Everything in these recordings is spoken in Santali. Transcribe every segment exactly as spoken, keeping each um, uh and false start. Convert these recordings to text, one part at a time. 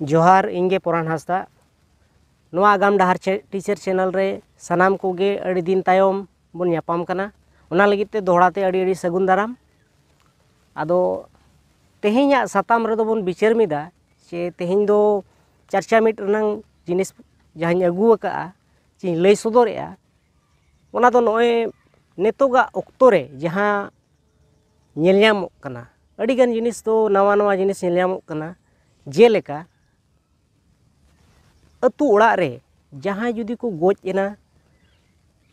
ᱡᱚᱦᱟᱨ, ᱤᱧ ᱜᱮ ᱯᱚᱨᱟᱱ ᱦᱟᱸᱥᱫᱟ᱾ ᱱᱚᱣᱟ ᱟᱜᱟᱢ ᱰᱟᱦᱟᱨ ᱪᱮ-, ᱴᱤᱪᱟᱨ ᱪᱮᱱᱮᱞ ᱨᱮ ᱥᱟᱱᱟᱢ ᱠᱚᱜᱮ ᱟᱹᱰᱤ ᱫᱤᱱ ᱛᱟᱭᱚᱢ ᱵᱚᱱ ᱧᱟᱯᱟᱢ ᱠᱟᱱᱟ᱾ ᱚᱱᱟ ᱞᱟᱹᱜᱤᱫ ᱛᱮ ᱫᱚᱦᱲᱟ ᱛᱮ ᱟᱹᱰᱤ ᱟᱹᱰᱤ ᱥᱟᱹᱜᱩᱱ ᱫᱟᱨᱟᱢ᱾ ᱟᱫᱚ ᱛᱮᱦᱮᱧᱟᱜ ᱥᱟᱛᱟᱢ ᱨᱮᱫᱚ ᱵᱚᱱ ᱵᱤᱪᱟᱹᱨ ᱢᱤᱫᱟ ᱡᱮ ᱛᱮᱦᱮᱧ ᱫᱚ ᱪᱟᱨᱪᱟ ᱢᱤᱫ ᱨᱮᱱᱟᱝ ᱡᱤᱱᱤᱥ ᱡᱟᱦᱟᱸᱧ ᱟᱹᱜᱩ ᱟᱠᱟᱫᱼᱟ, ᱪᱮᱧ ᱞᱟᱹᱭ ᱥᱚᱫᱚᱨᱮᱜᱼᱟ, ᱚᱱᱟ ᱫᱚ ᱱᱚᱜᱼᱚᱭ ᱱᱤᱛᱚᱜᱟᱜ ᱚᱠᱛᱚ ᱨᱮ ᱡᱟᱦᱟᱸ ᱧᱮᱞ ᱧᱟᱢᱚᱜ ᱠᱟᱱᱟ, ᱟᱹᱰᱤᱜᱟᱱ ᱡᱤᱱᱤᱥ ᱫᱚ ᱱᱟᱣᱟ ᱱᱟᱣᱟ ᱡᱤᱱᱤᱥ ᱧᱮᱞ ᱧᱟᱢᱚᱜ ᱠᱟᱱᱟ᱾ ᱡᱮᱞᱮᱠᱟ ᱟᱹᱛᱩ ᱚᱲᱟᱜ ᱨᱮ ᱡᱟᱦᱟᱸᱭ ᱡᱩᱫᱤ ᱠᱚ ᱜᱚᱡ ᱮᱱᱟ,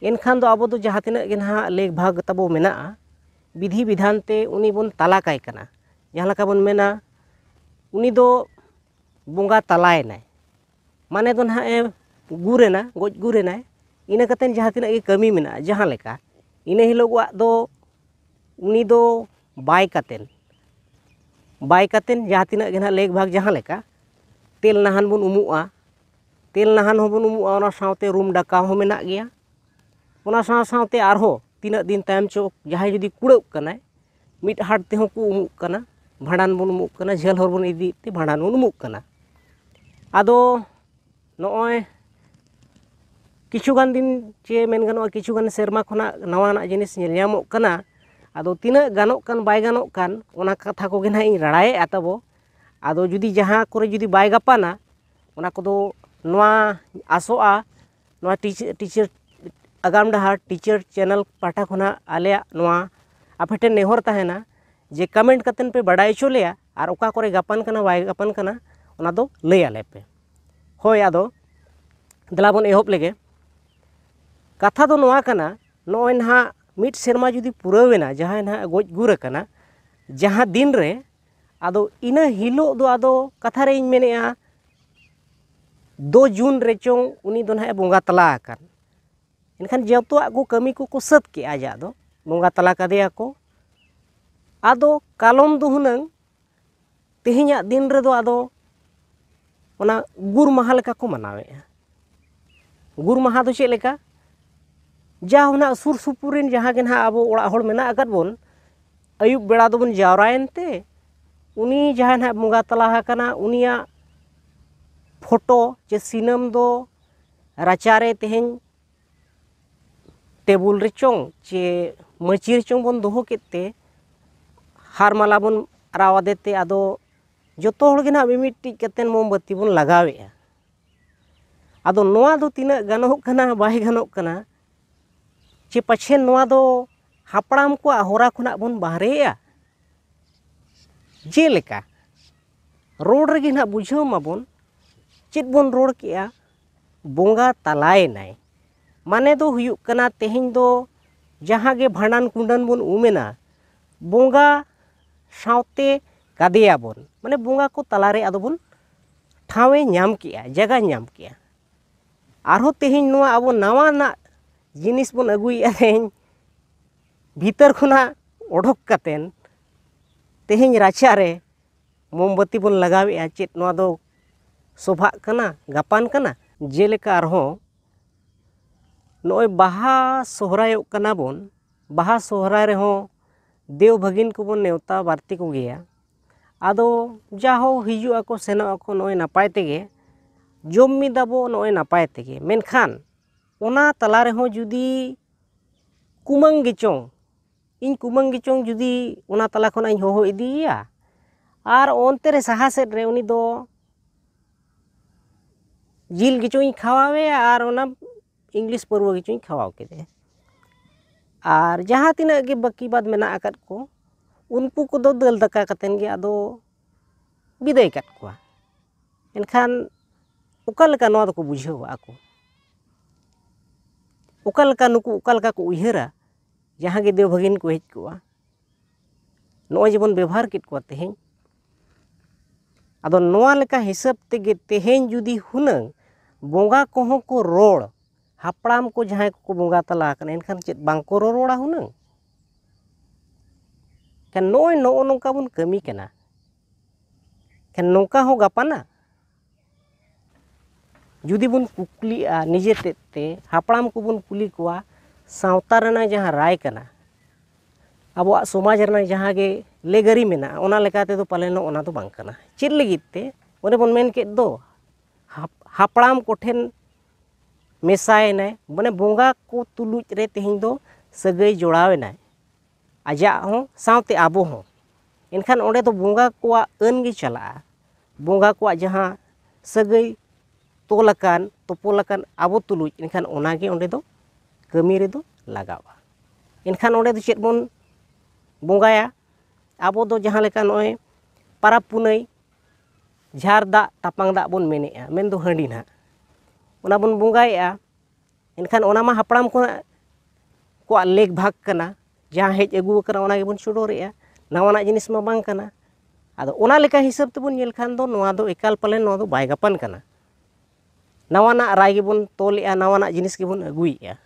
ᱮᱱᱠᱷᱟᱱ ᱫᱚ ᱟᱵᱚ ᱫᱚ ᱡᱟᱦᱟᱸ ᱛᱤᱱᱟᱹᱜ ᱜᱮ ᱱᱟᱦᱟᱜ ᱞᱮᱠ ᱵᱷᱟᱜᱽ ᱛᱟᱵᱚ ᱢᱮᱱᱟᱜᱼᱟ, ᱵᱤᱫᱷᱤ ᱵᱤᱫᱷᱟᱱ ᱛᱮ ᱩᱱᱤ ᱵᱚᱱ ᱛᱟᱞᱟ ᱠᱟᱭ ᱠᱟᱱᱟ᱾ ᱡᱟᱦᱟᱸ ᱞᱮᱠᱟ ᱵᱚᱱ ᱢᱮᱱᱟ, ᱩᱱᱤ ᱫᱚ ᱵᱚᱸᱜᱟ ᱛᱟᱞᱟᱭᱮᱱᱟᱭ, ᱢᱟᱱᱮ ᱫᱚ ᱱᱟᱦᱟᱜ ᱮ ᱜᱩᱨ ᱮᱱᱟ, ᱜᱚᱡ ᱜᱩᱨ ᱮᱱᱟᱭ᱾ ᱤᱱᱟᱹ ᱠᱟᱛᱮᱫ ᱡᱟᱦᱟᱸ ᱛᱤᱱᱟᱹᱜ ᱜᱮ ᱠᱟᱹᱢᱤ ᱢᱮᱱᱟᱜᱼᱟ, ᱡᱟᱦᱟᱸ ᱞᱮᱠᱟ, ᱤᱱᱟᱹ ᱦᱤᱞᱳᱜᱟᱜ ᱫᱚ ᱩᱱᱤ ᱫᱚ ᱵᱟᱭ ᱠᱟᱛᱮᱫ, ᱵᱟᱭ ᱠᱟᱛᱮᱫ ᱡᱟᱦᱟᱸ ᱛᱤᱱᱟᱹᱜ ᱜᱮ ᱱᱟᱦᱟᱜ ᱞᱮᱠ ᱵᱷᱟᱜᱽ ᱡᱟᱦᱟᱸ ᱞᱮᱠᱟ, ᱛᱮᱞ ᱱᱟᱦᱟᱱ ᱵᱚᱱ ᱩᱢᱩᱜᱼᱟ, ᱛᱮᱞ ᱱᱟᱦᱟᱱ ᱦᱚᱸᱵᱚᱱ ᱩᱢᱩᱜᱼᱟ, ᱚᱱᱟ ᱥᱟᱶᱛᱮ ᱨᱩᱢ ᱰᱟᱠᱟᱣ ᱦᱚᱸ ᱢᱮᱱᱟᱜ ᱜᱮᱭᱟ᱾ ᱚᱱᱟ ᱥᱟᱶ ᱥᱟᱶᱛᱮ ᱟᱨᱦᱚᱸ ᱛᱤᱱᱟᱹᱜ ᱫᱤᱱ ᱛᱟᱭᱚᱢ ᱪᱚ ᱡᱟᱦᱟᱸᱭ ᱡᱩᱫᱤ ᱠᱩᱲᱟᱹᱜ ᱠᱟᱱᱟᱭ, ᱢᱤᱫ ᱦᱟᱴ ᱛᱮᱦᱚᱸ ᱠᱚ ᱩᱢᱩᱜ ᱠᱟᱱᱟ, ᱵᱷᱟᱸᱰᱟᱱ ᱵᱚᱱ ᱩᱢᱩᱜ ᱠᱟᱱᱟ, ᱡᱷᱟᱹᱞ ᱦᱚᱨ ᱵᱚᱱ ᱤᱫᱤᱭᱮᱫ ᱛᱮ ᱵᱷᱟᱸᱰᱟᱱ ᱵᱚᱱ ᱩᱢᱩᱜ ᱠᱟᱱᱟ᱾ ᱟᱫᱚ ᱱᱚᱜᱼᱚᱭ ᱠᱤᱪᱷᱩ ᱜᱟᱱ ᱫᱤᱱ ᱪᱮ ᱢᱮᱱ ᱜᱟᱱᱚᱜᱼᱟ, ᱠᱤᱪᱷᱩ ᱜᱟᱱ ᱥᱮᱨᱢᱟ ᱠᱷᱚᱱᱟᱜ ᱱᱟᱣᱟᱱᱟᱜ ᱡᱤᱱᱤᱥ ᱧᱮᱞ ᱧᱟᱢᱚᱜ ᱠᱟᱱᱟ᱾ ᱟᱫᱚ ᱛᱤᱱᱟᱹᱜ ᱜᱟᱱᱚᱜ ᱠᱟᱱ ᱵᱟᱭ ᱜᱟᱱᱚᱜ ᱠᱟᱱ, ᱚᱱᱟ ᱠᱟᱛᱷᱟ ᱠᱚᱜᱮ ᱱᱟᱦᱟᱜ ᱤᱧ ᱨᱟᱲᱟᱭᱮᱫᱼᱟ ᱛᱟᱵᱚ᱾ ᱟᱫᱚ ᱡᱩᱫᱤ ᱡᱟᱦᱟᱸ ᱠᱚᱨᱮ ᱡᱩᱫᱤ ᱵᱟᱭ ᱜᱟᱯᱟᱱᱟ, ᱚᱱᱟ ᱠᱚᱫᱚ ᱱᱚᱣᱟ ᱟᱥᱚᱜᱼᱟ, ᱱᱚᱣᱟ ᱴᱤᱪ-, ᱴᱤᱪᱟᱨ, ᱟᱜᱟᱢ ᱰᱟᱦᱟᱨ ᱴᱤᱪᱟᱨ ᱪᱮᱱᱮᱞ ᱯᱟᱦᱴᱟ ᱠᱷᱚᱱᱟᱜ ᱟᱞᱮᱭᱟᱜ ᱱᱚᱣᱟ ᱟᱯᱮ ᱴᱷᱮᱱ ᱱᱮᱦᱚᱨ ᱛᱟᱦᱮᱱᱟ ᱡᱮ ᱠᱚᱢᱮᱱᱴ ᱠᱟᱛᱮᱱ ᱯᱮ ᱵᱟᱰᱟᱭ ᱦᱚᱪᱚ ᱞᱮᱭᱟ, ᱟᱨ ᱚᱠᱟ ᱠᱚᱨᱮ ᱜᱟᱯᱟᱱ ᱠᱟᱱᱟ ᱵᱟᱭ ᱜᱟᱯᱟᱱ ᱠᱟᱱᱟ, ᱚᱱᱟ ᱫᱚ ᱞᱟᱹᱭ ᱟᱞᱮ ᱯᱮ᱾ ᱦᱳᱭ, ᱟᱫᱚ ᱫᱮᱞᱟ ᱵᱚᱱ ᱮᱦᱚᱵ ᱞᱮᱜᱮ᱾ ᱠᱟᱛᱷᱟ ᱫᱚ ᱱᱚᱣᱟ ᱠᱟᱱᱟ, ᱱᱚᱜᱼᱚᱭ ᱱᱟᱦᱟᱜ ᱢᱤᱫ ᱥᱮᱨᱢᱟ ᱡᱩᱫᱤ ᱯᱩᱨᱟᱹᱣ ᱮᱱᱟ, ᱡᱟᱦᱟᱸᱭ ᱱᱟᱦᱟᱜ ᱜᱚᱡ ᱜᱩᱨ ᱟᱠᱟᱱᱟ, ᱡᱟᱦᱟᱸ ᱫᱤᱱ ᱨᱮ, ᱟᱫᱚ ᱤᱱᱟᱹ ᱦᱤᱞᱳᱜ ᱫᱚ ᱟᱫᱚ ᱠᱟᱛᱷᱟ ᱨᱮ ᱤᱧ ᱢᱮᱱᱮᱫᱼᱟ, ᱫᱚ ᱡᱩᱱ ᱨᱮᱪᱚᱝ ᱩᱱᱤ ᱫᱚ ᱱᱟᱦᱟᱜ ᱮ ᱵᱚᱸᱜᱟ ᱛᱟᱞᱟ ᱟᱠᱟᱱ᱾ ᱮᱱᱠᱷᱟᱱ ᱡᱚᱛᱚᱣᱟᱜ ᱠᱚ ᱠᱟᱹᱢᱤ ᱠᱚᱠᱚ ᱥᱟᱹᱛ ᱠᱮᱜᱼᱟ, ᱟᱡᱟᱜ ᱫᱚ ᱵᱚᱸᱜᱟ ᱛᱟᱞᱟ ᱠᱟᱫᱮᱭᱟ ᱠᱚ᱾ ᱟᱫᱚ ᱠᱟᱞᱚᱢ ᱫᱚ ᱦᱩᱱᱟᱹᱝ ᱛᱮᱦᱮᱧᱟᱜ ᱫᱤᱱ ᱨᱮᱫᱚ ᱟᱫᱚ ᱚᱱᱟ ᱜᱩᱨ ᱢᱟᱦᱟ ᱞᱮᱠᱟ ᱠᱚ ᱢᱟᱱᱟᱣᱮᱫᱼᱟ᱾ ᱜᱩᱨ ᱢᱟᱦᱟ ᱫᱚ ᱪᱮᱫ ᱞᱮᱠᱟ? ᱡᱟ ᱦᱩᱱᱟᱹᱜ ᱥᱩᱨ ᱥᱩᱯᱩᱨ ᱨᱮᱱ ᱡᱟᱦᱟᱸ ᱜᱮ ᱱᱟᱦᱟᱜ ᱟᱵᱚ ᱚᱲᱟᱜ ᱦᱚᱲ ᱢᱮᱱᱟᱜ ᱟᱠᱟᱫ ᱵᱚᱱ, ᱟᱹᱭᱩᱵ ᱵᱮᱲᱟ ᱫᱚᱵᱚᱱ ᱡᱟᱣᱨᱟᱭᱮᱱ ᱛᱮ, ᱩᱱᱤ ᱡᱟᱦᱟᱸᱭ ᱱᱟᱦᱟᱜ ᱵᱚᱸᱜᱟ ᱛᱟᱞᱟ ᱟᱠᱟᱱᱟ, ᱩᱱᱤᱭᱟᱜ ᱯᱷᱳᱴᱳ ᱪᱮ ᱥᱤᱱᱟᱹᱢ ᱫᱚ ᱨᱟᱪᱟᱨᱮ ᱛᱮᱦᱮᱧ ᱴᱮᱵᱩᱞ ᱨᱮᱪᱚᱝ ᱪᱮ ᱢᱟᱹᱪᱤ ᱨᱮᱪᱚᱝ ᱵᱚᱱ ᱫᱚᱦᱚ ᱠᱮᱫ ᱛᱮ, ᱦᱟᱨ ᱢᱟᱞᱟ ᱵᱚᱱ ᱟᱨᱟᱣ ᱟᱫᱮ ᱛᱮ, ᱟᱫᱚ ᱡᱚᱛᱚ ᱦᱚᱲ ᱜᱮ ᱱᱟᱦᱟᱜ ᱢᱤᱢᱤᱫᱴᱤᱡ ᱠᱟᱛᱮᱫ ᱢᱳᱢᱵᱟᱛᱤ ᱵᱚᱱ ᱞᱟᱜᱟᱣᱮᱫᱼᱟ᱾ ᱟᱫᱚ ᱱᱚᱣᱟ ᱫᱚ ᱛᱤᱱᱟᱹᱜ ᱜᱟᱱᱚᱜ ᱠᱟᱱᱟ, ᱵᱟᱭ ᱜᱟᱱᱚᱜ ᱠᱟᱱᱟ, ᱪᱮ ᱯᱟᱪᱷᱮ ᱱᱚᱣᱟ ᱫᱚ ᱦᱟᱯᱲᱟᱢ ᱠᱚᱣᱟᱜ ᱦᱚᱨᱟ ᱠᱷᱚᱱᱟᱜ ᱵᱚᱱ ᱵᱟᱦᱨᱮᱭᱮᱫᱼᱟ? ᱡᱮᱞᱮᱠᱟ, ᱨᱚᱲ ᱨᱮᱜᱮ ᱱᱟᱦᱟᱜ ᱵᱩᱡᱷᱟᱹᱣ ᱢᱟᱵᱚᱱ, ᱪᱮᱫ ᱵᱚᱱ ᱨᱚᱲ ᱠᱮᱜᱼᱟ? ᱵᱚᱸᱜᱟ ᱛᱟᱞᱟᱭᱮᱱᱟᱭ᱾ ᱢᱟᱱᱮ ᱫᱚ ᱦᱩᱭᱩᱜ ᱠᱟᱱᱟ, ᱛᱮᱦᱮᱧ ᱫᱚ ᱡᱟᱦᱟᱸ ᱜᱮ ᱵᱷᱟᱸᱰᱟᱱ ᱠᱩᱸᱰᱟᱹᱱ ᱵᱚᱱ ᱩᱢᱮᱱᱟ, ᱵᱚᱸᱜᱟ ᱥᱟᱶᱛᱮ ᱠᱟᱫᱮᱭᱟᱵᱚᱱ, ᱢᱟᱱᱮ ᱵᱚᱸᱜᱟ ᱠᱚ ᱛᱟᱞᱟᱨᱮ ᱟᱫᱚ ᱵᱚᱱ ᱴᱷᱟᱶᱮ ᱧᱟᱢ ᱠᱮᱜᱼᱟ, ᱡᱟᱭᱜᱟᱭ ᱧᱟᱢ ᱠᱮᱜᱼᱟ᱾ ᱟᱨᱦᱚᱸ ᱛᱮᱦᱮᱧ ᱱᱚᱣᱟ ᱟᱵᱚ ᱱᱟᱣᱟᱱᱟᱜ ᱡᱤᱱᱤᱥ ᱵᱚᱱ ᱟᱹᱜᱩᱭᱮᱜᱼᱟ, ᱛᱮᱦᱮᱧ ᱵᱷᱤᱛᱟᱹᱨ ᱠᱷᱚᱱᱟᱜ ᱚᱰᱚᱠ ᱠᱟᱛᱮᱱ ᱛᱮᱦᱮᱧ ᱨᱟᱪᱟᱨᱮ ᱢᱳᱢᱵᱟᱛᱤ ᱵᱚᱱ ᱞᱟᱜᱟᱣᱮᱜᱼᱟ᱾ ᱪᱮᱫ ᱱᱚᱣᱟ ᱫᱚ ᱥᱚᱵᱷᱟᱜ ᱠᱟᱱᱟ, ᱜᱟᱯᱟᱱ ᱠᱟᱱᱟ? ᱡᱮᱞᱮᱠᱟ ᱟᱨᱦᱚᱸ ᱱᱚᱜᱼᱚᱭ ᱵᱟᱦᱟ ᱥᱚᱦᱨᱟᱭᱚᱜ ᱠᱟᱱᱟ ᱵᱚᱱ, ᱵᱟᱦᱟ ᱥᱚᱦᱨᱟᱭ ᱨᱮᱦᱚᱸ ᱫᱮᱣ ᱵᱷᱟᱹᱜᱤᱱ ᱠᱚᱵᱚᱱ ᱱᱮᱣᱛᱟ ᱵᱟᱨᱛᱮ ᱠᱚᱜᱮᱭᱟ᱾ ᱟᱫᱚ ᱡᱟᱦᱳ, ᱦᱤᱡᱩᱜ ᱟᱠᱚ ᱥᱮᱱᱚᱜ ᱟᱠᱚ ᱱᱚᱜᱼᱚᱭ ᱱᱟᱯᱟᱭ ᱛᱮᱜᱮ, ᱡᱚᱢ ᱢᱤᱫ ᱟᱵᱚ ᱱᱚᱜᱼᱚᱭ ᱱᱟᱯᱟᱭ ᱛᱮᱜᱮ, ᱢᱮᱱᱠᱷᱟᱱ ᱚᱱᱟ ᱛᱟᱞᱟ ᱨᱮᱦᱚᱸ ᱡᱩᱫᱤ ᱠᱩᱢᱟᱹᱝ ᱜᱮᱪᱚᱝ, ᱤᱧ ᱠᱩᱢᱟᱹᱝ ᱜᱮᱪᱚᱝ ᱡᱩᱫᱤ ᱚᱱᱟ ᱛᱟᱞᱟ ᱠᱷᱚᱱᱟᱜ ᱤᱧ ᱦᱚᱦᱚ ᱤᱫᱤᱭᱮᱭᱟ, ᱟᱨ ᱚᱱᱛᱮ ᱨᱮ ᱥᱟᱦᱟ ᱥᱮᱫ ᱨᱮ ᱩᱱᱤ ᱫᱚ ᱡᱤᱞ ᱜᱮᱪᱚᱝ ᱤᱧ ᱠᱷᱟᱣᱟᱣᱮᱭᱟ ᱟᱨ ᱚᱱᱟ ᱤᱝᱞᱤᱥ ᱯᱟᱹᱨᱣᱟᱹ ᱜᱮᱪᱚᱝ ᱤᱧ ᱠᱷᱟᱣᱟᱣ ᱠᱮᱫᱮᱭᱟ᱾ ᱟᱨ ᱡᱟᱦᱟᱸ ᱛᱤᱱᱟᱹᱜ ᱜᱮ ᱵᱟᱹᱠᱤ ᱵᱟᱫ ᱢᱮᱱᱟᱜ ᱟᱠᱟᱫ ᱠᱚ, ᱩᱱᱠᱩ ᱠᱚᱫᱚ ᱫᱟᱹᱞ ᱫᱟᱠᱟ ᱠᱟᱛᱮᱱ ᱜᱮ ᱟᱫᱚ ᱵᱤᱫᱟᱹᱭ ᱠᱟᱫ ᱠᱚᱣᱟ᱾ ᱮᱱᱠᱷᱟᱱ ᱚᱠᱟ ᱞᱮᱠᱟ ᱱᱚᱣᱟ ᱫᱚᱠᱚ ᱵᱩᱡᱷᱟᱹᱣᱟ ᱟᱠᱚ? ᱚᱠᱟ ᱞᱮᱠᱟ ᱱᱩᱠᱩ, ᱚᱠᱟ ᱞᱮᱠᱟ ᱠᱚ ᱩᱭᱦᱟᱹᱨᱟ, ᱡᱟᱦᱟᱸ ᱜᱮ ᱫᱮᱣ ᱵᱷᱟᱹᱜᱤᱱ ᱠᱚ ᱦᱮᱡ ᱠᱚᱜᱼᱟ? ᱱᱚᱜᱼᱚᱭ ᱡᱮᱵᱚᱱ ᱵᱮᱵᱚᱦᱟᱨ ᱠᱮᱫ ᱠᱚᱣᱟ ᱛᱮᱦᱮᱧ, ᱟᱫᱚ ᱱᱚᱣᱟ ᱞᱮᱠᱟ ᱦᱤᱥᱟᱹᱵ ᱛᱮᱜᱮ ᱛᱮᱦᱮᱧ ᱡᱩᱫᱤ ᱦᱩᱱᱟᱹᱝ ᱵᱚᱸᱜᱟ ᱠᱚᱦᱚᱸ ᱠᱚ ᱨᱚᱲ, ᱦᱟᱯᱲᱟᱢ ᱠᱚ ᱡᱟᱦᱟᱸᱭ ᱠᱚᱠᱚ ᱵᱚᱸᱜᱟ ᱛᱟᱞᱟ ᱟᱠᱟᱱᱟ, ᱮᱱᱠᱷᱟᱱ ᱪᱮᱫ ᱵᱟᱝ ᱠᱚ ᱨᱚᱨᱚᱲᱟ ᱦᱩᱱᱟᱹᱝ? ᱮᱱᱠᱷᱟᱱ ᱱᱚᱜᱼᱚᱭ ᱱᱚᱜᱼᱚ ᱱᱚᱝᱠᱟ ᱵᱚᱱ ᱠᱟᱹᱢᱤ ᱠᱟᱱᱟ᱾ ᱮᱱᱠᱷᱟᱱ ᱱᱚᱝᱠᱟ ᱦᱚᱸ ᱜᱟᱯᱟᱱᱟ? ᱡᱩᱫᱤ ᱵᱚᱱ ᱠᱩᱠᱞᱤᱜᱼᱟ ᱱᱤᱡᱮ ᱛᱮᱫ ᱛᱮ, ᱦᱟᱯᱲᱟᱢ ᱠᱚᱵᱚᱱ ᱠᱩᱞᱤ ᱠᱚᱣᱟ, ᱥᱟᱶᱛᱟ ᱨᱮᱱᱟᱜ ᱡᱟᱦᱟᱸ ᱨᱟᱭ ᱠᱟᱱᱟ, ᱟᱵᱚᱣᱟᱜ ᱥᱚᱢᱟᱡᱽ ᱨᱮᱱᱟᱜ ᱡᱟᱦᱟᱸ ᱜᱮ ᱞᱮᱜᱟᱹᱨᱤ ᱢᱮᱱᱟᱜᱼᱟ, ᱚᱱᱟ ᱞᱮᱠᱟ ᱛᱮᱫᱚ ᱯᱟᱞᱮᱱ ᱚᱱᱟ ᱫᱚ ᱵᱟᱝ ᱠᱟᱱᱟ᱾ ᱪᱮᱫ ᱞᱟᱹᱜᱤᱫ ᱛᱮ? ᱚᱱᱮ ᱵᱚᱱ ᱢᱮᱱ ᱠᱮᱫ ᱫᱚ, ᱦᱟᱯᱲᱟᱢ ᱠᱚᱴᱷᱮᱱ ᱢᱮᱥᱟᱭᱮᱱᱟᱭ, ᱢᱟᱱᱮ ᱵᱚᱸᱜᱟ ᱠᱚ ᱛᱩᱞᱩᱡ ᱨᱮ ᱛᱮᱦᱮᱧ ᱫᱚ ᱥᱟᱹᱜᱟᱹᱭ ᱡᱚᱲᱟᱣ ᱮᱱᱟᱭ, ᱟᱡᱟᱜ ᱦᱚᱸ ᱥᱟᱶᱛᱮ ᱟᱵᱚ ᱦᱚᱸ᱾ ᱮᱱᱠᱷᱟᱱ ᱚᱸᱰᱮ ᱫᱚ ᱵᱚᱸᱜᱟ ᱠᱚᱣᱟᱜ ᱟᱹᱱ ᱜᱮ ᱪᱟᱞᱟᱜᱼᱟ, ᱵᱚᱸᱜᱟ ᱠᱚᱣᱟᱜ ᱡᱟᱦᱟᱸ ᱥᱟᱹᱜᱟᱹᱭ ᱛᱚᱞ ᱟᱠᱟᱱ ᱛᱚᱯᱚᱞ ᱟᱠᱟᱱ ᱟᱵᱚ ᱛᱩᱞᱩᱡ, ᱮᱱᱠᱷᱟᱱ ᱚᱱᱟᱜᱮ ᱚᱸᱰᱮ ᱫᱚ ᱠᱟᱹᱢᱤ ᱨᱮᱫᱚ ᱞᱟᱜᱟᱜᱼᱟ᱾ ᱮᱱᱠᱷᱟᱱ ᱚᱸᱰᱮ ᱫᱚ ᱪᱮᱫ ᱵᱚᱱ ᱵᱚᱸᱜᱟᱭᱟ? ᱟᱵᱚ ᱫᱚ ᱡᱟᱦᱟᱸ ᱞᱮᱠᱟ ᱱᱚᱜᱼᱚᱭ ᱯᱟᱨᱟᱵᱽ ᱯᱩᱱᱟᱹᱭ ᱡᱷᱟᱨ ᱫᱟᱜ ᱛᱟᱯᱟᱝ ᱫᱟᱜ ᱵᱚᱱ ᱢᱮᱱᱮᱫᱼᱟ, ᱢᱮᱱᱫᱚ ᱦᱟᱺᱰᱤ ᱱᱟᱦᱟᱜ, ᱚᱱᱟ ᱵᱚᱱ ᱵᱚᱸᱜᱟᱭᱮᱫᱼᱟ᱾ ᱮᱱᱠᱷᱟᱱ ᱚᱱᱟ ᱢᱟ ᱦᱟᱯᱲᱟᱢ ᱠᱚᱣᱟᱜ ᱞᱮᱠ ᱵᱷᱟᱜᱽ ᱠᱟᱱᱟ, ᱡᱟᱦᱟᱸ ᱦᱮᱡ ᱟᱹᱜᱩ ᱟᱠᱟᱱᱟ ᱚᱱᱟ ᱜᱮᱵᱚᱱ ᱪᱚᱰᱚᱨᱮᱜᱼᱟ, ᱱᱟᱣᱟᱱᱟᱜ ᱡᱤᱱᱤᱥ ᱢᱟ ᱵᱟᱝ ᱠᱟᱱᱟ᱾ ᱟᱫᱚ ᱚᱱᱟ ᱞᱮᱠᱟ ᱦᱤᱥᱟᱹᱵ ᱛᱮᱵᱚᱱ ᱧᱮᱞ ᱠᱷᱟᱱ ᱫᱚ ᱱᱚᱣᱟ ᱫᱚ ᱮᱠᱟᱞ ᱯᱟᱞᱮᱱ ᱱᱚᱣᱟ ᱫᱚ ᱵᱟᱭ ᱜᱟᱯᱟᱱ ᱠᱟᱱᱟ᱾ ᱱᱟᱣᱟᱱᱟᱜ ᱨᱟᱭ ᱜᱮᱵᱚᱱ ᱛᱚᱞᱮᱜᱼᱟ, ᱱᱟᱣᱟᱱᱟᱜ ᱡᱤᱱᱤᱥ ᱜᱮᱵᱚᱱ ᱟᱹᱜᱩᱭᱮᱜᱼᱟ᱾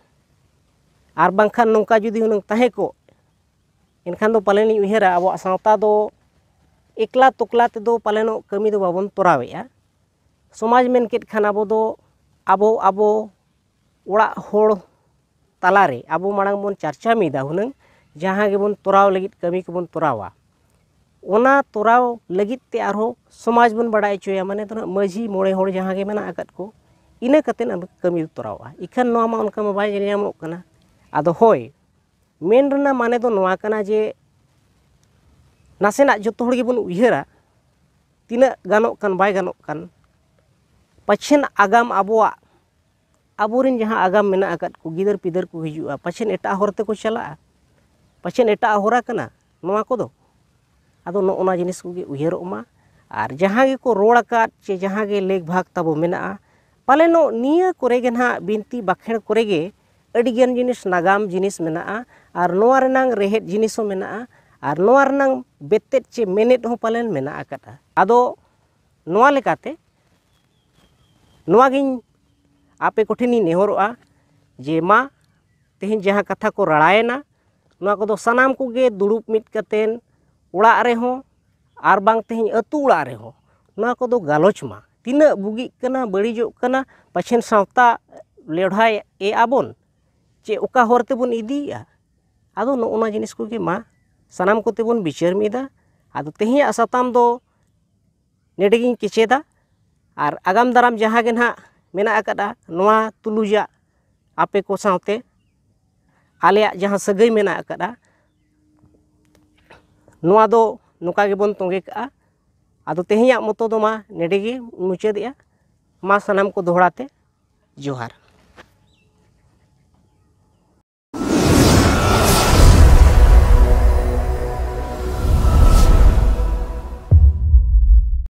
ᱟᱨ ᱵᱟᱝᱠᱷᱟᱱ ᱱᱚᱝᱠᱟ ᱡᱩᱫᱤ ᱦᱩᱱᱟᱹᱝ ᱛᱟᱦᱮᱸ ᱠᱚᱜ, ᱮᱱᱠᱷᱟᱱ ᱫᱚ ᱯᱟᱞᱮᱱᱤᱧ ᱩᱭᱦᱟᱹᱨᱟ ᱟᱵᱚᱣᱟᱜ ᱥᱟᱶᱛᱟ ᱫᱚ ᱮᱠᱞᱟ ᱛᱚᱠᱞᱟ ᱛᱮᱫᱚ ᱯᱟᱞᱮᱱᱚᱜ ᱠᱟᱹᱢᱤ ᱫᱚ ᱵᱟᱵᱚᱱ ᱛᱚᱨᱟᱣᱮᱜᱼᱟ᱾ ᱥᱚᱢᱟᱡᱽ ᱢᱮᱱ ᱠᱮᱫ ᱠᱷᱟᱱ ᱟᱵᱚ ᱫᱚ ᱟᱵᱚ ᱟᱵᱚ ᱚᱲᱟᱜ ᱦᱚᱲ ᱛᱟᱞᱟᱨᱮ ᱟᱵᱚ ᱢᱟᱲᱟᱝ ᱵᱚᱱ ᱪᱟᱨᱪᱟ ᱢᱤᱫᱟ ᱦᱩᱱᱟᱹᱝ, ᱡᱟᱦᱟᱸ ᱜᱮᱵᱚᱱ ᱛᱚᱨᱟᱣ ᱞᱟᱹᱜᱤᱫ ᱠᱟᱹᱢᱤ ᱠᱚᱵᱚᱱ ᱛᱚᱨᱟᱣᱟ, ᱚᱱᱟ ᱛᱚᱨᱟᱣ ᱞᱟᱹᱜᱤᱫ ᱛᱮ ᱟᱨᱦᱚᱸ ᱥᱚᱢᱟᱡᱽ ᱵᱚᱱ ᱵᱟᱲᱟᱭ ᱦᱚᱪᱚᱭᱟ, ᱢᱟᱱᱮ ᱫᱚ ᱱᱟᱦᱟᱜ ᱢᱟᱹᱡᱷᱤ ᱢᱚᱬᱮ ᱦᱚᱲ ᱡᱟᱦᱟᱸ ᱜᱮ ᱢᱮᱱᱟᱜ ᱟᱠᱟᱫ ᱠᱚ, ᱤᱱᱟᱹ ᱠᱟᱛᱮᱫ ᱟᱵᱚ ᱠᱟᱹᱢᱤ ᱵᱚ ᱛᱚᱨᱟᱣᱟ᱾ ᱤᱠᱷᱟᱹᱱ ᱱᱚᱣᱟ ᱢᱟ ᱚᱱᱠᱟ ᱢᱟ ᱵᱟᱭ ᱧᱮᱞ ᱧᱟᱢᱚᱜ ᱠᱟᱱᱟ᱾ ᱟᱫᱚ ᱦᱳᱭ, ᱢᱮᱱ ᱨᱮᱱᱟᱜ ᱢᱟᱱᱮ ᱫᱚ ᱱᱚᱣᱟ ᱠᱟᱱᱟ ᱡᱮ ᱱᱟᱥᱮᱱᱟᱜ ᱡᱚᱛᱚ ᱦᱚᱲ ᱜᱮᱵᱚᱱ ᱩᱭᱦᱟᱹᱨᱟ, ᱛᱤᱱᱟᱹᱜ ᱜᱟᱱᱚᱜ ᱠᱟᱱ ᱵᱟᱭ ᱜᱟᱱᱚᱜ ᱠᱟᱱ, ᱯᱟᱪᱷᱮᱱ ᱟᱜᱟᱢ ᱟᱵᱚᱣᱟᱜ, ᱟᱵᱚᱨᱮᱱ ᱡᱟᱦᱟᱸ ᱟᱜᱟᱢ ᱢᱮᱱᱟᱜ ᱟᱠᱟᱫ ᱠᱚ, ᱜᱤᱫᱟᱹᱨ ᱯᱤᱫᱟᱹᱨ ᱠᱚ ᱦᱤᱡᱩᱜᱼᱟ, ᱯᱟᱪᱷᱮᱱ ᱮᱴᱟᱜ ᱦᱚᱨ ᱛᱮᱠᱚ ᱪᱟᱞᱟᱜᱼᱟ, ᱯᱟᱪᱷᱮᱱ ᱮᱴᱟᱜ ᱦᱚᱨᱟ ᱠᱟᱱᱟ ᱱᱚᱣᱟ ᱠᱚᱫᱚ᱾ ᱟᱫᱚ ᱱᱚᱜᱼᱚ ᱱᱚᱣᱟ ᱡᱤᱱᱤᱥ ᱠᱚᱜᱮ ᱩᱭᱦᱟᱹᱨᱚᱜ ᱢᱟ᱾ ᱟᱨ ᱡᱟᱦᱟᱸ ᱜᱮᱠᱚ ᱨᱚᱲ ᱟᱠᱟᱫ ᱪᱮ ᱡᱟᱦᱟᱸ ᱜᱮ ᱞᱮᱠ ᱵᱷᱟᱜᱽ ᱛᱟᱵᱚ ᱢᱮᱱᱟᱜᱼᱟ, ᱯᱟᱞᱮᱱᱚᱜ ᱱᱤᱭᱟᱹ ᱠᱚᱨᱮ ᱜᱮ ᱱᱟᱦᱟᱜ ᱵᱤᱱᱛᱤ ᱵᱟᱠᱷᱮᱲ ᱠᱚᱨᱮ ᱜᱮ ᱟᱹᱰᱤᱜᱟᱱ ᱡᱤᱱᱤᱥ ᱱᱟᱜᱟᱢ ᱡᱤᱱᱤᱥ ᱢᱮᱱᱟᱜᱼᱟ, ᱟᱨ ᱱᱚᱣᱟ ᱨᱮᱱᱟᱝ ᱨᱮᱦᱮᱫ ᱡᱤᱱᱤᱥ ᱦᱚᱸ ᱢᱮᱱᱟᱜᱼᱟ, ᱟᱨ ᱱᱚᱣᱟ ᱨᱮᱱᱟᱝ ᱵᱮᱛᱮᱫ ᱪᱮ ᱢᱮᱱᱮᱫ ᱦᱚᱸ ᱯᱟᱞᱮᱱ ᱢᱮᱱᱟᱜ ᱟᱠᱟᱫᱼᱟ᱾ ᱟᱫᱚ ᱱᱚᱣᱟ ᱞᱮᱠᱟᱛᱮ ᱱᱚᱣᱟᱜᱤᱧ ᱟᱯᱮ ᱠᱚᱴᱷᱮᱱᱤᱧ ᱱᱮᱦᱚᱨᱚᱜᱼᱟ ᱡᱮ ᱢᱟ ᱛᱮᱦᱮᱧ ᱡᱟᱦᱟᱸ ᱠᱟᱛᱷᱟ ᱠᱚ ᱨᱟᱲᱟᱭᱮᱱᱟ, ᱱᱚᱣᱟ ᱠᱚᱫᱚ ᱥᱟᱱᱟᱢ ᱠᱚᱜᱮ ᱫᱩᱲᱩᱵ ᱢᱤᱫ ᱠᱟᱛᱮᱱ ᱚᱲᱟᱜ ᱨᱮᱦᱚᱸ ᱟᱨ ᱵᱟᱝ ᱛᱮᱦᱮᱧ ᱟᱹᱛᱩ ᱚᱲᱟᱜ ᱨᱮᱦᱚᱸ ᱱᱚᱣᱟ ᱠᱚᱫᱚ ᱜᱟᱞᱚᱪ ᱢᱟ᱾ ᱛᱤᱱᱟᱹᱜ ᱵᱩᱜᱤᱜ ᱠᱟᱱᱟ, ᱵᱟᱹᱲᱤᱡᱚᱜ ᱠᱟᱱᱟ, ᱯᱟᱪᱷᱮᱱ ᱥᱟᱶᱛᱟ ᱞᱮᱰᱷᱟᱭ ᱮ ᱟᱵᱚᱱ, ᱪᱮ ᱚᱠᱟ ᱦᱚᱨ ᱛᱮᱵᱚᱱ ᱤᱫᱤᱭᱮᱜᱼᱟ? ᱟᱫᱚ ᱱᱚᱜᱼᱚ ᱱᱚᱣᱟ ᱡᱤᱱᱤᱥ ᱠᱚᱜᱮ ᱢᱟ ᱥᱟᱱᱟᱢ ᱠᱚᱛᱮ ᱵᱚᱱ ᱵᱤᱪᱟᱹᱨ ᱢᱤᱫᱟ᱾ ᱟᱫᱚ ᱛᱮᱦᱮᱧᱟᱜ ᱥᱟᱛᱟᱢ ᱫᱚ ᱱᱮᱰᱮ ᱜᱤᱧ ᱠᱮᱪᱮᱫᱟ᱾ ᱟᱨ ᱟᱜᱟᱢ ᱫᱟᱨᱟᱢ ᱡᱟᱦᱟᱸ ᱜᱮ ᱱᱟᱦᱟᱜ ᱢᱮᱱᱟᱜ ᱟᱠᱟᱫᱼᱟ, ᱱᱚᱣᱟ ᱛᱩᱞᱩᱡᱟᱜ ᱟᱯᱮ ᱠᱚ ᱥᱟᱶᱛᱮ ᱟᱞᱮᱭᱟᱜ ᱡᱟᱦᱟᱸ ᱥᱟᱹᱜᱟᱹᱭ ᱢᱮᱱᱟᱜ ᱟᱠᱟᱫᱼᱟ, ᱱᱚᱣᱟ ᱫᱚ ᱱᱚᱝᱠᱟ ᱜᱮᱵᱚᱱ ᱛᱚᱸᱜᱮ ᱠᱟᱜᱼᱟ᱾ ᱟᱫᱚ ᱛᱮᱦᱮᱧᱟᱜ ᱢᱚᱛᱚ ᱫᱚ ᱢᱟ ᱱᱮᱰᱮ ᱜᱮ ᱢᱩᱪᱟᱹᱫᱮᱜᱼᱟ᱾ ᱢᱟ ᱥᱟᱱᱟᱢ ᱠᱚ ᱫᱚᱦᱲᱟ ᱛᱮ ᱡᱚᱦᱟᱨ᱾